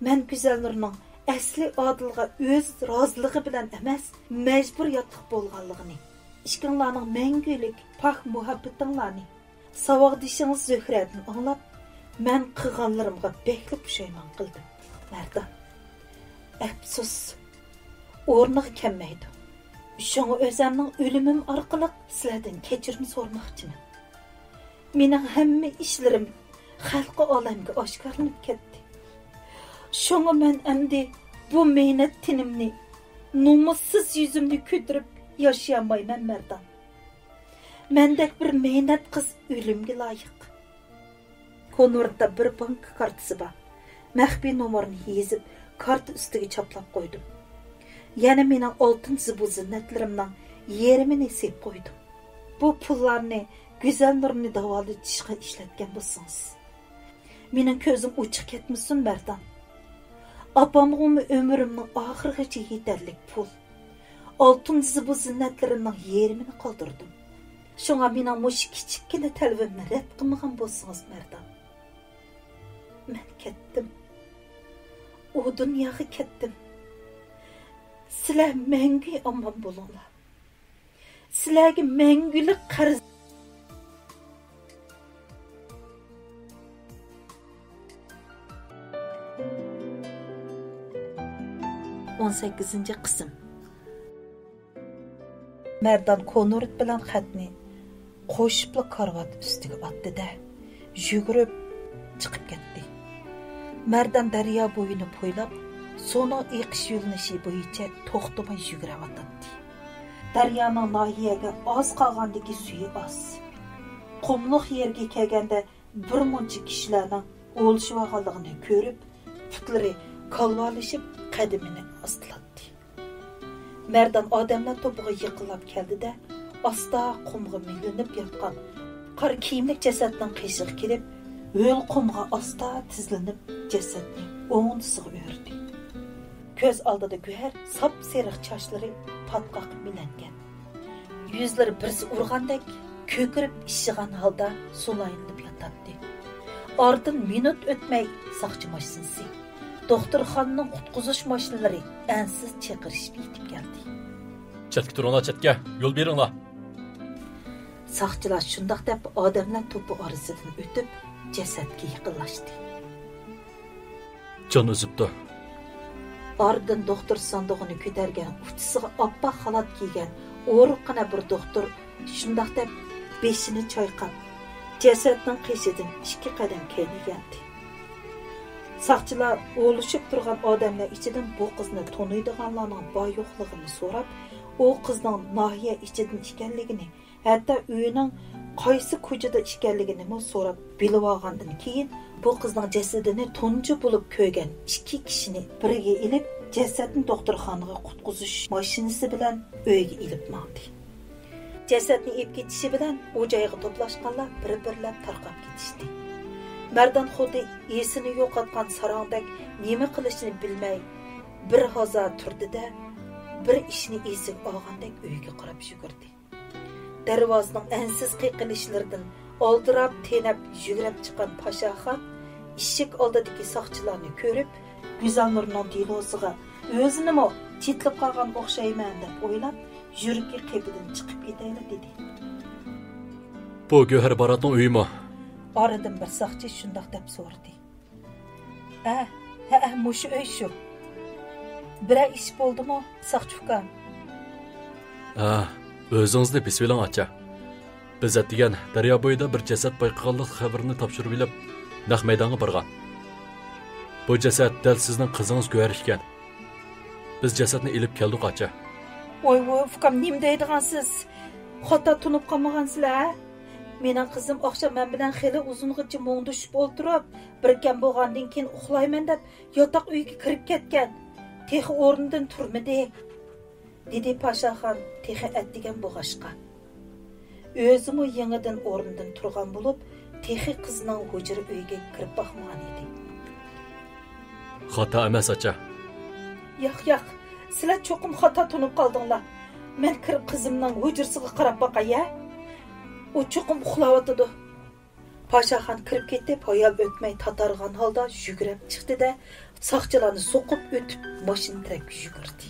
مەن گۈزەلنۇرنىڭ ئەسلى ئادىلغا ئۆز رازىلىقى بىلەن ئەمەس، مەجبۇرىيەتلىك بولغانلىقىنى، ئىككىڭلارنىڭ مەڭگۈلۈك پاك مۇھەببىتىڭلارنى ساۋاقدىشىڭىز زۆھرەدىن ئاڭلاپ، مەن قىلغانلىرىمغا بەكلا پۇشايمان قىلدىم، مەردان. ئەپسۇس، ئورنىغا كەلمەيدۇ. شۇڭا ئۆزەمنىڭ ئۆلۈمۈم ئارقىلىق سىلەردىن كەچۈرۈم سورىماقچىمەن. مېنىڭ ھەممە ئىشلىرىم خەلقى ئالەمگە ئاشكارىلىنىپ كەتتى. شۇڭا مەن ئەمدى بۇ مەينەت تېنىمنى، نومۇسسىز يۈزۈمنى كۆتۈرۈپ ياشىيالمايمەن، مەردان. مەندەك بىر مەينەت قىز ئۆلۈمگە لايىق. كونۋېرتتا بىر بانكا كارتىسى بار. مەخپىي نومۇرىنى يېزىپ، كارتا ئۈستىگە چاپلاپ قويدۇم. يەنە مېنىڭ ئالتۇن زىبۇ زىننەتلىرىمنىڭ يېرىمىنى سېلىپ قويدۇم. بۇ پۇللارنى گۈزەلنۇرنى داۋالىتىشقا ئىشلەتكەن بولسىڭىز. مېنىڭ كۆزۈم ئوچۇق كەتمىسۇن، مەردان. ئاپامغىمۇ ئۆمرۈمنىڭ ئاخىرىغىچە يېتەرلىك پۇل، ئالتۇن زىبۇ زىننەتلىرىمنىڭ يېرىمىنى قالدۇردۇم. شۇڭا مېنىڭ مۇشۇ كىچىككىنە تەلىپىمنى رەت قىلمىغان بولسىڭىز، مەردان. مەن كەتتىم. ئۇ دۇنياغا كەتتىم. سىلەر مەڭگۈ ئامان بولۇڭلار. سىلەرگە مەڭگۈلۈك قەرز. ئون سەككىزىنچى قىسىم. مەردان كونۋېرت بىلەن خەتنى قوشۇپلا كارىۋات ئۈستىگە ئاتتى-دە، يۈگۈرۈپ چىقىپ كەتتى. مەردان دەريا بويىنى بويلاپ، سۇنىڭ ئېقىش يۆنىلىشى بويىچە توختىماي يۈگۈرۈۋاتاتتى. دەريانىڭ ناھىيەگە ئاز قالغاندىكى سۈيى ئاز. قۇملۇق يەرگە كەلگەندە بىر مۇنچە كىشىلەرنىڭ ئولىشىۋالغانلىقىنى كۆرۈپ، پۇتلىرى كالۋالىشىپ، قەدىمىنى ئاستىلاتتى. مەردان ئادەملەر توپىغا يېقىنلاپ كەلدى-دە، ئاستا قۇمغا مىلىنىپ ياتقان قارا كىيىملىك جەسەتنىڭ قېشىغا كېلىپ، ھۆل قۇمغا ئاستا تىزلىنىپ، جەسەتنى ئوڭدىسىغا ئۆردى. كۆز ئالدىدا گۆھەر ساپسېرىق چاچلىرى پاتقاق مىلەنگەن. يۈزلىرى بىرسى ئۇرغاندەك كۆكىرىپ ئىششىغان ھالدا سۇلايلىنىپ ياتاتتى. ئارىدىن مىنۇت ئۆتمەي ساقچى ماشىنىسى، دوختۇرخانىنىڭ قۇتقۇزۇش ماشىنىلىرى ئەنسىز چىقىرىشىپ يېتىپ كەلدى. چەتكە تۇرۇڭلار، چەتكە! يول بېرىڭلار! ساقچىلار شۇنداق دەپ ئادەملەر توپى ئارىسىدىن ئۆتۈپ، جەسەتكە يېقىنلاشتى. جان ئۈزۈپتۇ. ئارىدىن دوختۇر ساندۇقىنى كۆتەرگەن، ئۇچىسىغا ئاپئاق خالات كىيگەن ئورۇققىنە بىر دوختۇر شۇنداق دەپ بېشىنى چايقاپ، جەسەتنىڭ قېشىدىن ئىككى قەدەم كەينىگە ياندى. ساقچىلار ئولىشىپ تۇرغان ئادەملەر ئىچىدىن بۇ قىزنى تونۇيدىغانلارنىڭ بار-يوقلۇقىنى سوراپ، ئۇ قىزنىڭ ناھىيە ئىچىدىن ئىكەنلىكىنى، ھەتتا ئۆيىنىڭ قايسى كوچىدا ئىكەنلىكىنىمۇ سوراپ بىلىۋالغاندىن كېيىن، بۇ قىزنىڭ جەسىتىنى تۇنجى بولۇپ كۆرگەن ئىككى كىشىنى بىرگە ئېلىپ، جەسەتنى دوختۇرخانىغا قۇتقۇزۇش ماشىنىسى بىلەن ئۆيگە ئېلىپ ماڭدى. جەسەتنى ئېلىپ كېتىشى بىلەن ئۇ جايغا توپلاشقانلار بىر-بىرلەپ تارقاپ كېتىشتى. مەردان خۇددى ئېسىنى يوقاتقان ساراڭدەك نېمە قىلىشنى بىلمەي، بىر ھازا تۇردى-دە، بىر ئىشنى ئېسىگە ئالغاندەك ئۆيگە قاراپ يۈگۈردى. دەرۋازىنىڭ ئەنسىز قېقىلىشلىرىدىن ئالدىراپ، تېنەپ يۈگۈرۈپ چىققان پاشاخان ئىشىك ئالدىدىكى ساقچىلارنى كۆرۈپ، گۈزەلنۇرنىڭ دېلوسىغا ئۆزىنىمۇ چېتىلىپ قالغان ئوخشايمەن دەپ ئويلاپ، يۈرىكى قېپىدىن چىقىپ كېتەيلا دېدى. بۇ گۆھەر باراتنىڭ ئۆيىمۇ؟ ئارىدىن بىر ساقچى شۇنداق دەپ سورىدى. ھە، ھەئە، مۇشۇ ئۆي شۇ. بىرەر ئىش بولدىمۇ، ساقچى ئۇكام؟ ھە، ئۆزىڭىزنى بېسىۋېلىڭ، ئاچا. بىز ئەتىگەن دەريا بويىدا بىر جەسەت بايقىغانلىق خەۋىرىنى تاپشۇرۇۋېلىپ، نەق مەيدانغا بارغان. بۇ جەسەت دەل سىزنىڭ قىزىڭىز گۆھەر ئىكەن. بىز جەسەتنى ئېلىپ كەلدۇق، ئاچا. ۋاي، ۋاي، ئۇكام، نېمە دەيدىغانسىز؟ خاتا تونۇپ قالمىغانسىلەر، ھە؟ مېنىڭ قىزىم ئاخشام مەن بىلەن خېلى ئۇزۇنغىچە مۇڭدىشىپ ئولتۇرۇپ، بىركەم بولغاندىن كېيىن ئۇخلايمەن دەپ، ياتاق ئۆيگە كىرىپ كەتكەن. تېخى ئورنىدىن تۇرمىدى، دېدى پاشاخان تېخى ئەتىگەن بولغاچقا. ئۆزىمۇ يېڭىدىن ئورنىدىن تۇرغان بولۇپ، تېخى قىزنىڭ ھۇجرا ئۆيىگە كىرىپ باقمىغان ئىدى. خاتا ئەمەس، ئاچا. ياق، ياق، سىلەر چوقۇم خاتا تونۇپ قالدىڭلار. مەن كىرىپ قىزىمنىڭ ھۇجرىسىغا قاراپ باقاي، ھە؟ ئۇ چوقۇم ئۇخلاۋاتىدۇ. پاشاخان كىرىپ كېتىپ، ھايال ئۆتمەي تاتارغان ھالدا يۈگۈرۈپ چىقتى-دە، ساقچىلارنى سوقۇپ ئۆتۈپ، ماشىنا تەرەپكە يۈگۈردى.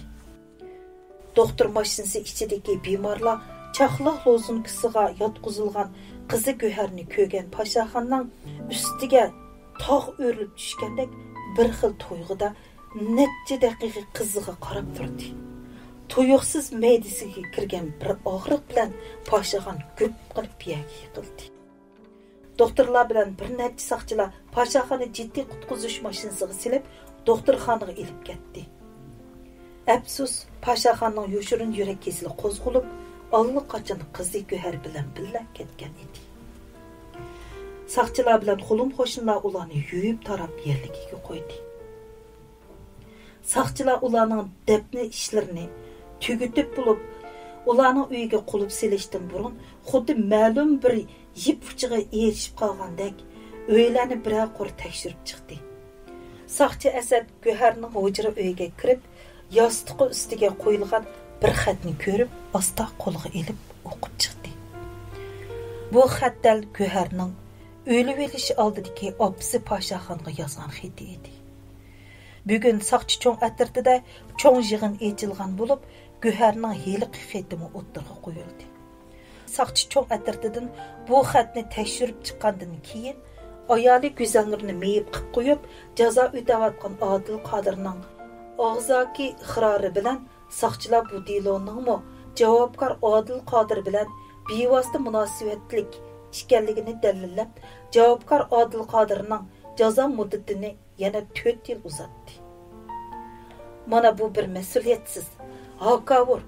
دوختۇر ماشىنىسى ئىچىدىكى بىمارلار چاقلاق لوزۇنكىسىغا ياتقۇزۇلغان قىزى گۆھەرنى كۆرگەن پاشاخاننىڭ ئۈستىگە تاغ ئۆرۈلۈپ چۈشكەندەك بىر خىل تۇيغۇدا نەچچە دەقىقە قىزىغا قاراپ تۇردى. تۇيۇقسىز مەيدىسىگە كىرگەن بىر ئاغرىق بىلەن پاشاخان گۈپ قىلىپ يەرگە يىقىلدى. دوختۇرلار بىلەن بىر نەچچە ساقچىلار پاشاخاننى جىددىي قۇتقۇزۇش ماشىنىسىغا سېلىپ، دوختۇرخانىغا ئېلىپ كەتتى. ئەپسۇس، پاشاخاننىڭ يوشۇرۇن يۈرەك كېسىلى قوزغىلىپ، ئاللىقاچان قىزى گۆھەر بىلەن بىللە كەتكەن ئىدى. ساقچىلار بىلەن غۇلۇم قوشنىلار ئۇلارنى يۇيۇپ تاراپ يەرلىكىگە قويدى. ساقچىلار ئۇلارنىڭ دەپنە ئىشلىرىنى تۈگىتىپ بولۇپ، ئۇلارنىڭ ئۆيىگە قۇلۇپ سېلىشتىن بۇرۇن، خۇددى مەلۇم بىر يىپ ئۇچىغا ئېرىشىپ قالغاندەك، ئۆيلەرنى بىرەر قۇر تەكشۈرۈپ چىقتى. ساقچى ئەسەد گۆھەرنىڭ ھۇجرا ئۆيىگە كىرىپ، ياستۇقى ئۈستىگە قويۇلغان بىر خەتنى كۆرۈپ، ئاستا قولىغا ئېلىپ ئوقۇپ چىقتى. بۇ خەت دەل گۆھەرنىڭ ئۆلۈۋېلىش ئالدىدىكى ئاپىسى پاشاخانغا يازغان خېتى ئىدى. بۈگۈن ساقچى چوڭ ئەترىتىدە چوڭ يىغىن ئېچىلغان بولۇپ، گۆھەرنىڭ ھېلىقى خېتىمۇ ئوتتۇرىغا قويۇلدى. ساقچى چوڭ ئەترىتىدىن بۇ خەتنى تەكشۈرۈپ چىققاندىن كېيىن، ئايالى گۈزەلنۇرنى مېيىپ قىپ قويۇپ، جازا ئۆتەۋاتقان ئادىل قادىرنىڭ ئاغزاكى ئىقرارى بىلەن ساقچىلار بۇ دېلونىڭمۇ جاۋابكار ئادىل قادىر بىلەن بىۋاسىتە مۇناسىۋەتلىك ئىكەنلىكىنى دەلىللەپ، جاۋابكار ئادىل قادىرنىڭ جازا مۇددىتىنى يەنە تۆت يىل ئۇزارتتى. مانا بۇ بىر مەسئۇلىيەتسىز، ھاكاۋۇر،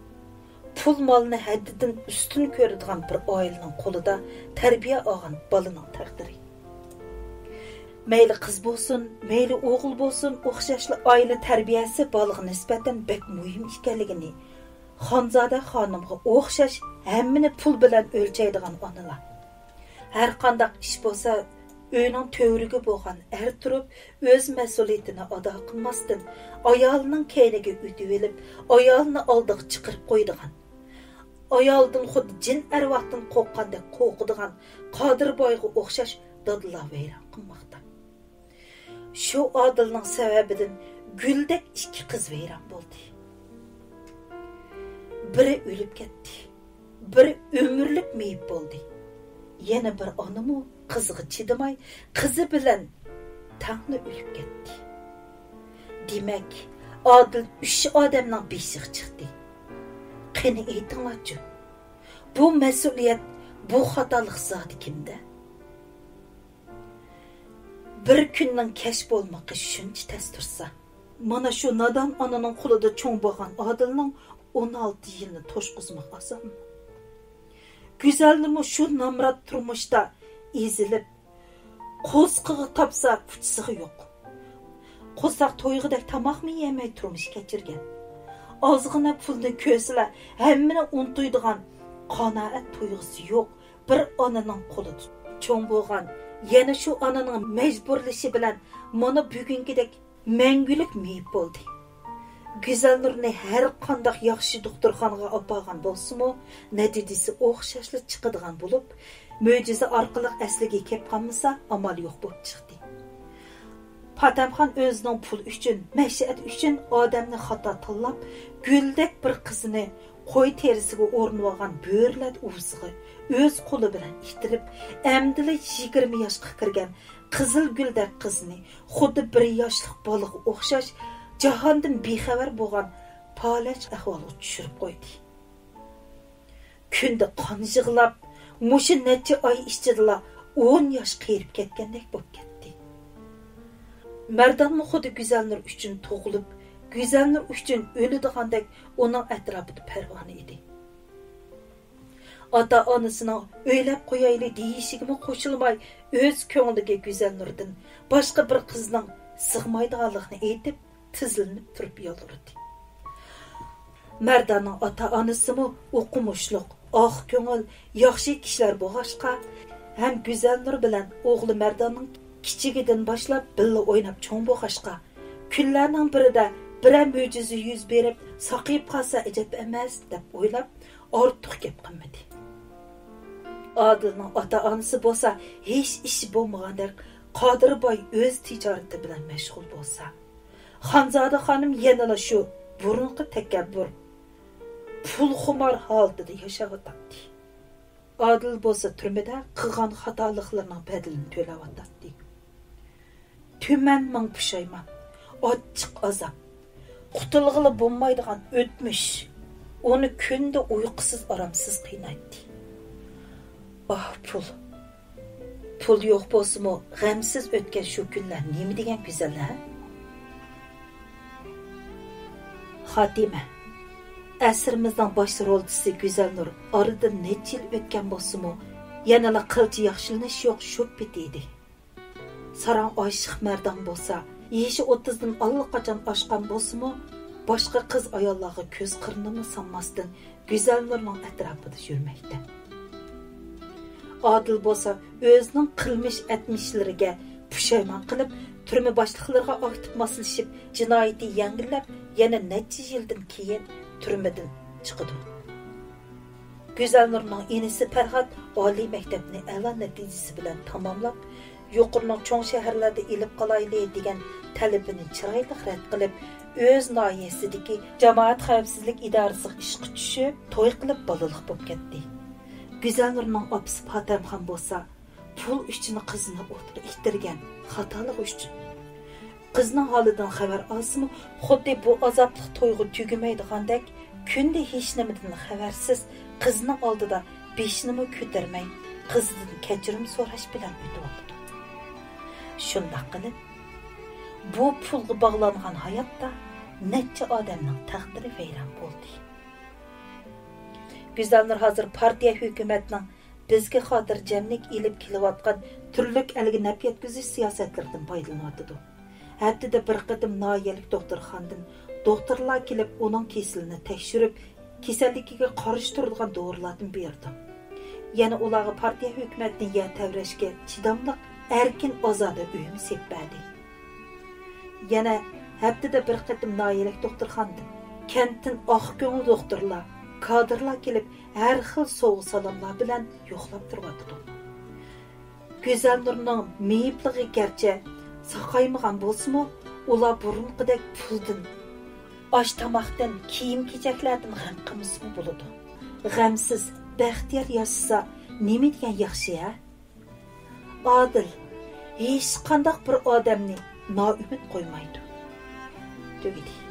پۇل مالنى ھەددىدىن ئۈستۈن كۆرىدىغان بىر ئائىلىنىڭ قولىدا تەربىيە ئالغان بالىنىڭ تەقدىرى. مەيلى قىز بولسۇن، مەيلى ئوغۇل بولسۇن، ئوخشاشلا ئائىلە تەربىيەسى بالىغا نىسبەتەن بەك مۇھىم ئىكەنلىكىنى، خانزادە خانىمغا ئوخشاش ھەممىنى پۇل بىلەن ئۆلچەيدىغان ئانىلار. ھەر قانداق ئىش بولسا، ئۆينىڭ تۈۋرۈكى بولغان ئەر تۇرۇپ، ئۆز مەسئۇلىيىتىنى ئادا قىلماستىن، ئايالىنىڭ كەينىگە ئۆتۈۋېلىپ، ئايالىنى ئالدىغا چىقىرىپ قويىدىغان، ئايالىدىن خۇددى جىن ئەرۋاھتىن قورققاندەك قورقىدىغان قادىر بايغا ئوخشاش دادىلار ۋەيران قىلماقتا. شۇ ئادىلنىڭ سەۋەبىدىن گۈلدەك ئىككى قىز ۋەيران بولدى. بىرى ئۆلۈپ كەتتى، بىرى ئۆمۈرلۈك مېيىپ بولدى. يەنە بىر ئانىمۇ قىزىغا چىدىماي، قىزى بىلەن تەڭلا ئۆلۈپ كەتتى. دېمەك، ئادىل ئۈچ ئادەمنىڭ بېشىغا چىقتى. قېنى ئېيتىڭلارچۇ، بۇ مەسئۇلىيەت، بۇ خاتالىق زادى كىمدە؟ بىر كۈننىڭ كەچ بولمىقى شۇنچە تەس تۇرسا، مانا شۇ نادان ئانىنىڭ قولىدا چوڭ بولغان ئادىلنىڭ ئون ئالتە يىلنى توشقۇزماق ئاسانمۇ؟ گۈزەلنىمۇ شۇ نامرات تۇرمۇشتا ئېزىلىپ، قورسىقىغا تاپسا، ئۇچىسىغا يوق. قورساق تويغۇدەك تاماقمۇ يېمەي تۇرمۇش كەچۈرگەن. ئازغىنە پۇلنى كۆرسىلا، ھەممىنى ئۇنتۇيدىغان قانائەت تۇيغۇسى يوق بىر ئانىنىڭ قولىدا چوڭ بولغان، يەنە شۇ ئانىنىڭ مەجبۇرلىشى بىلەن مانا بۈگۈنكىدەك مەڭگۈلۈك مېيىپ بولدى. گۈزەلنۇرنى ھەر قانداق ياخشى دوختۇرخانىغا ئاپارغان بولسىمۇ، نەتىجىسى ئوخشاشلا چىقىدىغان بولۇپ، مۆجىزە ئارقىلىق ئەسلىگە كەپ قالمىسا، ئامال يوق بولۇپ چىقتى. پاتەمخان ئۆزىنىڭ پۇل ئۈچۈن، مەشەت ئۈچۈن ئادەمنى خاتا تاللاپ، گۈلدەك بىر قىزنى قوي تېرىسىگە ئورىنىۋالغان بۆرىلەر ئۇۋىسىغا ئۆز قولى بىلەن ئىتتىرىپ، ئەمدىلا يىگىرمە ياشقا كىرگەن قىزىل گۈلدەك قىزنى خۇددى بىر ياشلىق بالىغا ئوخشاش جاھاندىن بىخەۋەر بولغان پالەچ ئەھۋالغا چۈشۈرۈپ قويدى. كۈندە قان يىغلاپ، مۇشۇ نەچچە ئاي ئىچىدىلا ئون ياش قېرىپ كەتكەندەك بولۇپ كەتتى. مەردانمۇ خۇددى گۈزەلنۇر ئۈچۈن تۇغۇلۇپ، گۈزەلنۇر ئۈچۈن ئۆلىدىغاندەك ئۇنىڭ ئەتراپىدا پەرۋانە ئىدى. ئاتا-ئانىسىنىڭ ئۆيلەپ قويايلى دېيىشىگىمۇ قوشۇلماي، ئۆز كۆڭلىگە گۈزەلنۇردىن باشقا بىر قىزنىڭ سىغمايدىغانلىقىنى ئېيتىپ، تىزلىنىپ تۇرۇپ يالۋۇردى. مەرداننىڭ ئاتا-ئانىسىمۇ ئوقۇمۇشلۇق، ئاق كۆڭۈل، ياخشى كىشىلەر بولغاچقا، ھەم گۈزەلنۇر بىلەن ئوغلى مەرداننىڭ كىچىكىدىن باشلاپ بىللە ئويناپ چوڭ بولغاچقا، كۈنلەرنىڭ بىرىدە بىرەر مۆجىزە يۈز بېرىپ، ساقىيىپ قالسا ئەجەب ئەمەس، دەپ ئويلاپ، ئارتۇق گەپ قىلمىدى. ئادىلنىڭ ئاتا-ئانىسى بولسا ھېچ ئىشى بولمىغاندەك، قادىر باي ئۆز تىجارىتى بىلەن مەشغۇل بولسا، خانزادە خانىم يەنىلا شۇ بۇرۇنقى تەكەببۇر، پۇلخۇمار ھالىتىدە ياشاۋاتاتتى. ئادىل بولسا تۈرمىدە قىلغان خاتالىقلىرىنىڭ بەدىلىنى تۆلەۋاتاتتى. تۈمەن مىڭ پۇشايمان، ئاچچىق ئازاب، قۇتۇلغىلى بولمايدىغان ئۆتمۈش ئۇنى كۈندە ئۇيقۇسىز-ئارامسىز قىينايتتى. ئاھ، پۇل! پۇل يوق بولسىمۇ، غەمسىز ئۆتكەن شۇ كۈنلەر نېمە دېگەن گۈزەل، ھە؟ خاتىمە. ئەسىرىمىزنىڭ باش رولچىسى گۈزەلنۇر ئارىدىن نەچچە يىل ئۆتكەن بولسىمۇ، يەنىلا قىلچە ياخشىلىنىش يوق شۇ پېتى ئىدى. ساراڭ ئاشىق مەردان بولسا، يېشى ئوتتۇزدىن ئاللىقاچان ئاشقان بولسىمۇ، باشقا قىز-ئاياللارغا كۆز قىرىنىمۇ سالماستىن، گۈزەلنۇرنىڭ ئەتراپىدا يۈرمەكتە. ئادىل بولسا ئۆزىنىڭ قىلمىش ئەتمىشلىرىگە پۇشايمان قىلىپ، تۈرمە باشلىقلىرىغا ئاكتىپ ماسلىشىپ، جىنايىتى يەڭگىللەپ، يەنە نەچچە يىلدىن كېيىن تۈرمىدىن چىقىدۇ. گۈزەلنۇرنىڭ ئىنىسى پەرھات ئالىي مەكتەپنى ئەلا نەتىجىسى بىلەن تاماملاپ، يۇقىرىنىڭ چوڭ شەھەرلەردە ئېلىپ قالايلى دېگەن تەلىپىنى چىرايلىق رەت قىلىپ، ئۆز ناھىيەسىدىكى جامائەت خەۋپسىزلىك ئىدارىسىغا ئىشقا چۈشۈپ، توي قىلىپ بالىلىق بولۇپ كەتتى. گۈزەلنۇرنىڭ ئاپىسى پاتەمخان بولسا، پۇل ئۈچۈن قىزىنى ئوتقا ئىتتىرگەن خاتالىقى ئۈچۈن. قىزنىڭ ھالىدىن خەۋەر ئالسىمۇ، خۇددى بۇ ئازابلىق تويغۇ تۈگىمەيدىغاندەك، كۈندە ھېچنېمىدىن خەۋەرسىز، قىزنىڭ ئالدىدا بېشىنىمۇ كۆتۈرمەي، قىزىدىن كەچۈرۈم سوراش بىلەن ئۆتۈۋاتىدۇ. شۇنداق قىلىپ، بۇ پۇلغا باغلانغان ھاياتتا نەچچە ئادەمنىڭ تەقدىرى ۋەيران بولدى. گۈزەلنۇر ھازىر پارتىيە ھۆكۈمەتنىڭ بىزگە خاتىرجەملىك ئېلىپ كېلىۋاتقان تۈرلۈك ئەلگە نەپ يەتكۈزۈش سىياسەتلىرىدىن پايدىلىنىۋاتىدۇ. ھەپتىدە بىر قېتىم ناھىيەلىك دوختۇرخانىدىن دوختۇرلار كېلىپ، ئۇنىڭ كېسىلىنى تەكشۈرۈپ، كېسەللىكىگە قارشى تۇرىدىغان دورىلاردىن بېرىدۇ. يەنە ئۇلارغا پارتىيە ھۆكۈمەتنى يەر تەۋرەشكە چىداملىق ئەركىن ئازادە ئۆيمۇ سېلىپ بەردى. يەنە ھەپتىدە بىر قېتىم ناھىيەلىك دوختۇرخانىدىن كەنتتىن ئاق كۆڭۈل دوختۇرلار، كادىرلار كېلىپ، ھەر خىل سوۋغا-سالاملار بىلەن يوقلاپ تۇرۇۋاتىدۇ. گۈزەلنۇرنىڭ مېيىپلىقى گەرچە ساقايمىغان بولسىمۇ، ئۇلار بۇرۇنقىدەك پۇلدىن، ئاش-تاماقتىن، كىيىم-كېچەكلەردىن غەم قىلمىسىمۇ بولىدۇ. غەمسىز، بەختىيار ياشىسا نېمە دېگەن ياخشى، ھە؟ ئادىل ھېچقانداق بىر ئادەمنى نائۈمىد قويمايدۇ. تۈگىدى.